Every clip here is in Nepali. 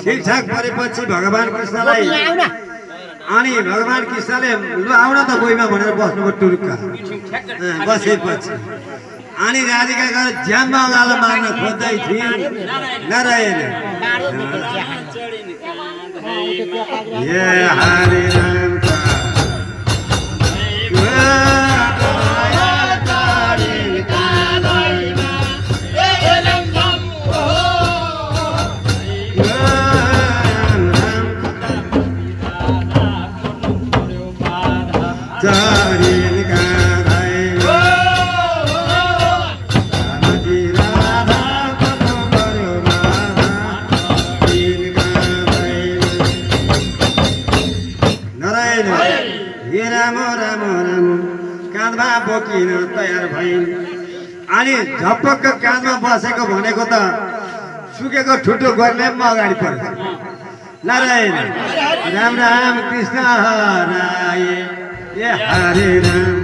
ठीक ठाक परेपछि भगवान कृष्णलाई अनि भगवान कृष्णले लु आउन त गोइमा भनेर बस्नुभयो टुरुक्का बसेपछि अनि राधिका गएर ज्याममा उनीहरूलाई मार्न खोज्दै थिए नारायण ये हरे राम बोकिन तयार भइन् अनि झपक्क काँधमा बसेको भनेको त सुकेको ठुटो गर्ने पनि अगाडि पर्छ नारायण राम राम कृष्ण हराय ए हरे राम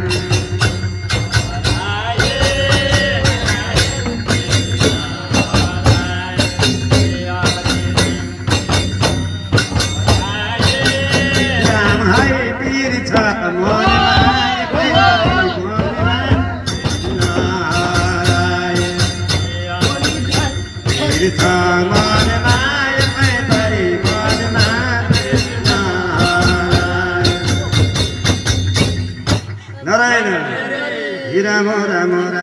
राम है पीर छ नारायण राम राम